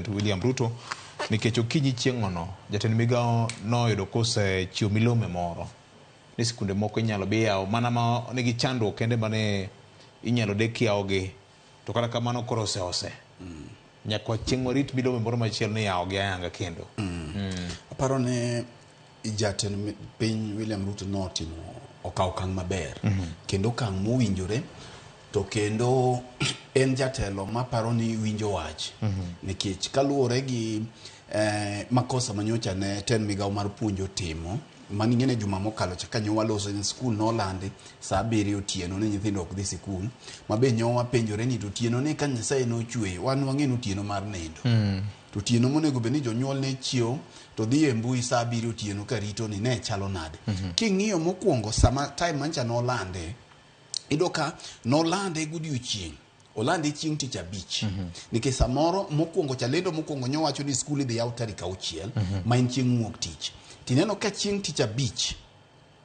President William Ruto nikech okinyi chieng'ono jatend migawo noyudo kosechiwo milome moro ni sikunde moko inyalo bi yawo mana ma nigi chandruok kende mane inyalo dek yawogi to kata kamano koro oseose nyaka chieng' warit milome moro machielo ni yawogi ayanga kendo. Aparo ni jatend piny William Ruto notimo okawo okang' maber kendo okang' mowinjore to kendo en jatelo maparo ni winjo wach nikech kaluwore gi makosa manyocha ne tend migawo mar puonj otimo mani ing'e ni juma mokalo cha ka nyo waloso ni skul nolandi saa abiriyo otieno ni nyithindo ok dhi sikul ma be nyo wapenjore ni to otieno ni ka Nyasaye nochweyo wan wang'e ni otieno mar nindo to otieno monego bed ni jonyuol ne chiewo to dhi e mbui saa abiriyo otieno ka rito ni ne chalo nade. King'iyo mokwongo sama time mancha nolande iyudo ka nolande godiochieng' olande chieng' tich abich nikech samoro mokwongo cha lendo mokwongo nyowacho ni skul idhi yaw tarik auchiel ma en chieng' wuok tich tineno ka chieng' tich abich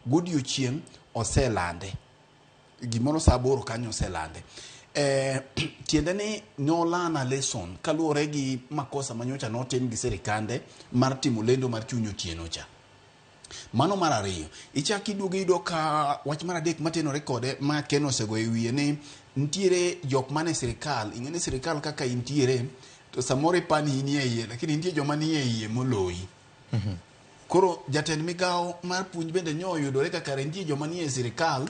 godiochieng' oselande gimoro saa aboro kanyo oselande. Tiende ni nolana lesson kaluwore gi makosa manyocha notim gi sirikande mar timo lendo mar chuny otieno cha. Mano mar ariyo. Ichak iduogo iyudo ka wach mar adek matenore kode ma Ken osego e wiye ni nitiere jok mane sirikal, ing'e ni sirikal kaka intiere to samoro ipani inie iye lakini nitie joma nie iye moloyi. Koro jatend migawo mar puonj bende nyo oyudore ka kare nitie joma nie sirikal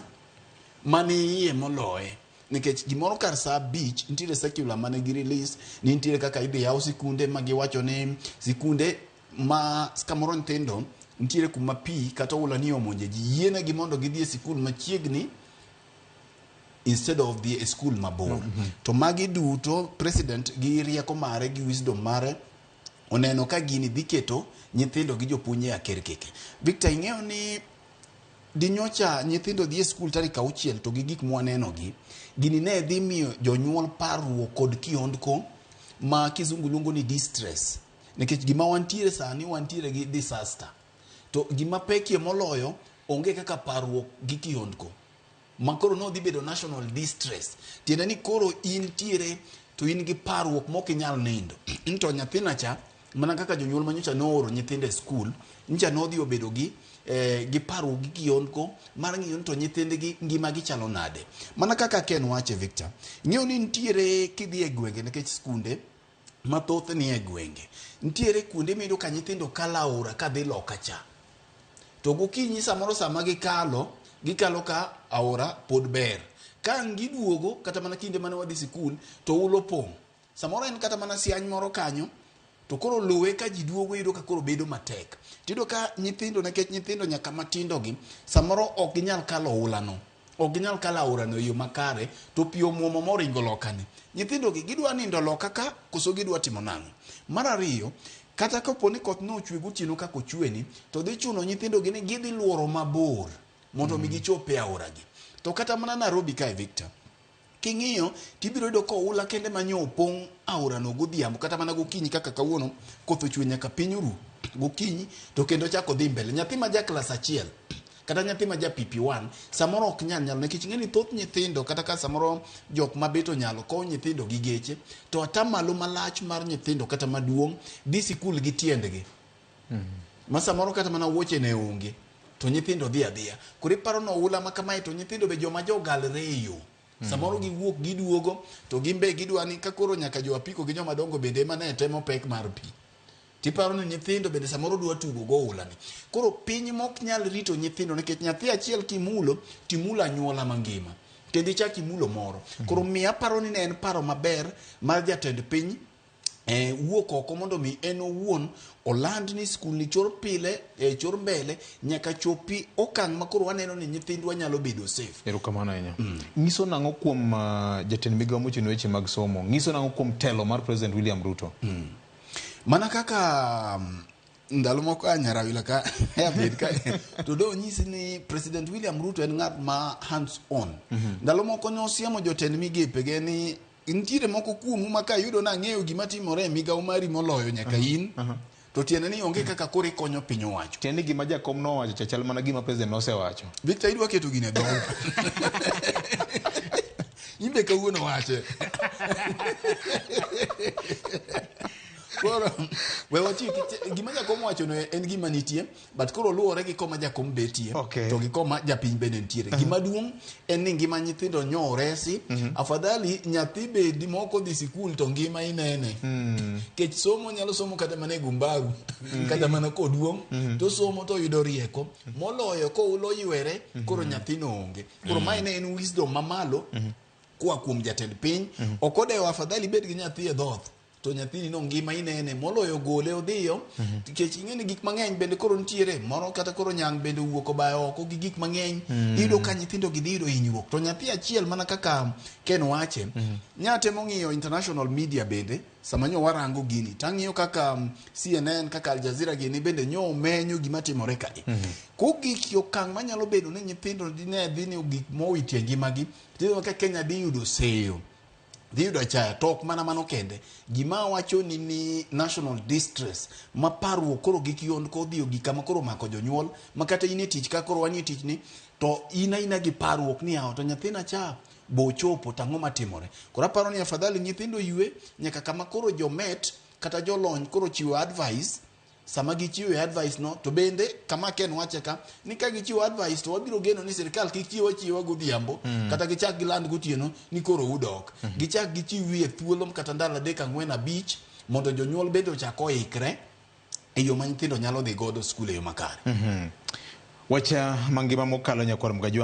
mani iye moloye. Nikech gimoro kar saa abich nitiere circular mane gi release ni nitiere kaka idhi yaw sikunde ma giwacho ni sikunde ma kamoro nyithindo nitiere kuma pi kata oula ni omonje ji yienegi mondo gidhi e sikul machiegni instead of dhi e skul mabor. To magi duto president gi rieko mare gi wisdom mare oneno ka gini dhi keto nyithindo gi jopuonj e akerkeke. Victor, ing'eyo ni dinyocha nyithindo dhi e skul tarik auchiel to gi gik mwaneno gi, gini ne dhi miyo jonyuol parruok kod kiondko ma kizungu luongo ni distress. Nikech gima wantiere sani, wantiere gi disaster. To gima pekie moloyo, onge kaka parruok gi kiondko. Ma koro nodhi bedo national distress. Tiende ni koro intiere to in gi parruok mok inyal nindo. To nyathina cha, mana kaka jonyuol manyocha nooro nyithindo e skul, nyicha nodhi obedo gi gi parruok gi kiondko mar ng'iyo ni to nyithindgi ngima gi chalo nade. Mana kaka Ken wache Victor, ing'eyo ni nitiere kidhi e gwenge nikech skunde mathoth ni e gwenge. Nitiere kuonde miyudo ka nyithindo kalo aora kadhi loka cha. To gokinyi samoro sama gikalo, gikalo ka aora pod ber. Ka ang' giduogo, kata mana kinde mane wadhi sikul, to ulo opong'. Samoro en kata mana siany moro kanyo, to koro luwe ka ji duogo iyudo ka koro bedo matek. Tiyudo ka nyithindo, nikech nyithindo nyaka matindo gi, samoro ok ginyal kalo oula no. Ok ginyal kalo aorano e yo makare, to pi omuomo moringo lokani. Nyithindo gi gidwa nindo loka ka koso gidwa timo nang'o? Mar ariyo, kata kapo ni koth nochwe gotieno kaka ochweni, to dhi chuno nyithindo gi ni gidhi luoro mabor mondo mi gichop e aora gi. To kata mana Nairobi kae Victor, king'iyo tibiro yudo ka oula kende ma nyo opong' aorano godhiambo kata mana gokinyi kaka kawuono koth ochwe nyaka piny oru gokinyi to kendo chako dhi mbele. Nyathi ma ja klas achiel kata nyathi ma ja PP1 samoro ok nyal nyalo nikech ing'e ni thoth nyithindo kata ka samoro jok mabet onyalo kowo nyithindo gi geche to atamalo malach mar nyithindo kata maduong' dhi sikul gi tiendgi ma samoro kata mana wuoche ne onge to nyithindo dhi adhiya. Koro iparo ni oula ma kamae to nyithindo be joma jogalre e yo. Samoro giwuok giduogo to gin be gidwa ni ka koro nyaka jo apiko gi joma dongo bende ema ne temo pek mar pi. Tiparo ni nyithindo bende samoro dwa tugo go oula ni. Koro piny mok nyal rito nyithindo nikech nyathi achiel kimulo timulo anyuola mangima. Kendo ichak imulo moro. Koro miyo aparo ni ne en paro maber mar jatend piny wuok oko mondo mi en owuon oland ni skul ni chor pile chor mbele nyaka chopi okang' ma koro waneno ni nyithindwa nyalo bedo safe. Erokamano ahinya. Nyiso nang'o kuom jatend migawo mochung' ne weche mag somo? Nyiso nang'o kuom telo mar President William Ruto? Mana kaka ndalo moko a Nyarawila ka abed ka to do nyisi ni President William Ruto en ng'at ma hands on. Ndalo moko ne osiemo jotend migepe ge ni nitiere moko kuomu ma kayudo nang'eyo gima timore e migawo mari moloyo nyaka in to tiende ni onge kaka koro ikonyo piny owacho. Tiende ni gima jakom nowacho cha chal mana gima president nosewacho. Victor idwa keto gine dhoga. In be kawuono wache. Koro we wachik gima jakom wacho no en gima nitie, but koro luwore gi koma jakom betie to gi koma japiny bende nitiere. Gima duong' en ni ngima nyithindo nyo oresi. Afadhali nyathi bedi moko dhi sikul to ngima inene. Kech somo nyalo somo kata mana e gumbaru, kata mana koduong' to somo to yudo rieko moloyo koulo ywere koro nyathino onge. Koro mae ne en wisdom mamalo koa kuom jatend piny. Ok odewo, afadhali bed gi nyathi e dhoth to nyathini no ngima inene moloyo gole odhiyo, nikech ing'e ni gik mang'eny bende koro nitiere moro kata koro nyang' bende owuok obayo oko gi gik mang'eny. Iyudo ka nyithindo gi dhi yudo hinyruok to nyathi achiel mana kaka Ken wache nya temo ng'iyo international media bende sama nyo warango gini tang'iyo kaka CNN, kaka Al Jazeera gini bende nyo menyo gima timore kae. Kogik e okang' manyalo bedo ni nyithindo ne dhi ni gik mowitie ngimagi, tiyudo ka Kenya dhi yudo seyo, dhi yudo achaya. To ok mana mano kende, gima awacho ni national distress ma parruok koro gik yondko odhi ogik kama koro omako jonyuol ma kata in e tich ka koro wanie tich ni to in aina gi parruok ni yawa to nyathina cha bochopo to ang'o matimore. Koro aparo ni afadhali nyithindo ywe nyaka kama koro jomet kata jolony koro chiwo advice. Sama gichiwo advice no to bende kama Ken wache ka ni ka gichiwo advice to wabiro geno ni sirikal kik chiw achiwa godhiambo kata gichak giland gotieno ni koro udok. Gichak gichiw e thuolo kata ndalo 3, 4, 5 mondo jonyuol bende ochak oikre e yo ma nyithindo nyalo dhi godo skul e yo makare. Wacha mangima mokalo nyakwar Mgajwa.